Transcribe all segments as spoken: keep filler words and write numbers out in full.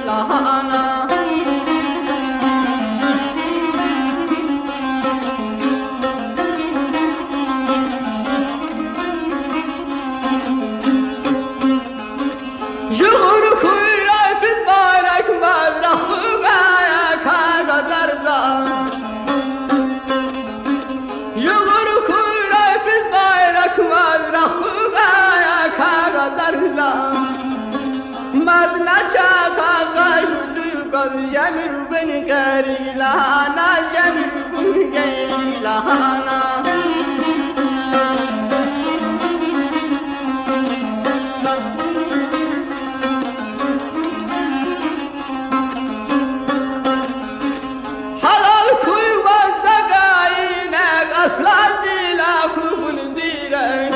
лагьана. Жугъур хьуй райфиз байракмаз, рахугая кагазарда. Жугъур хьуй райфиз байракмаз, рахугая кагазарда. Мадна чакай къай гуьзуьгаз, жемир гун герек лагьана, жемир гун герек лагьана. Гьалал хьуй ваз за гайинек, асландилай хьухь вун зирек.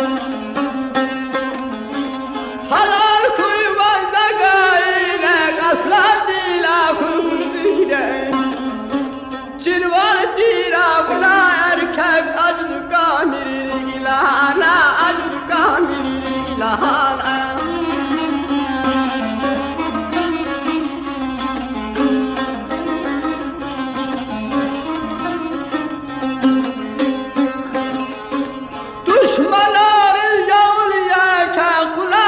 Гьалал хьуй ваз за гайинек, асландилай хьухь вун зирек. Чирвал тир авлай эркек, адаз камир рикӀ лагьана, адаз камир рикӀ лагьана. Душманар явли я кя къуна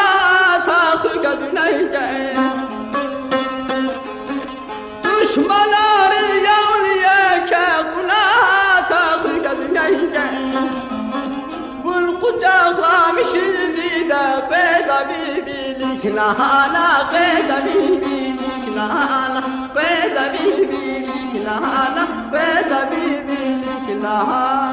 тахга дуьнейде. Душманар явли я кя къуна тахга дуьнейде. Вун къужахламишиз диде, къведа ви вилик лагьана, къведа ви вилик лагьана, къведа ви вилик лагьана, къведа ви вилик лагьана.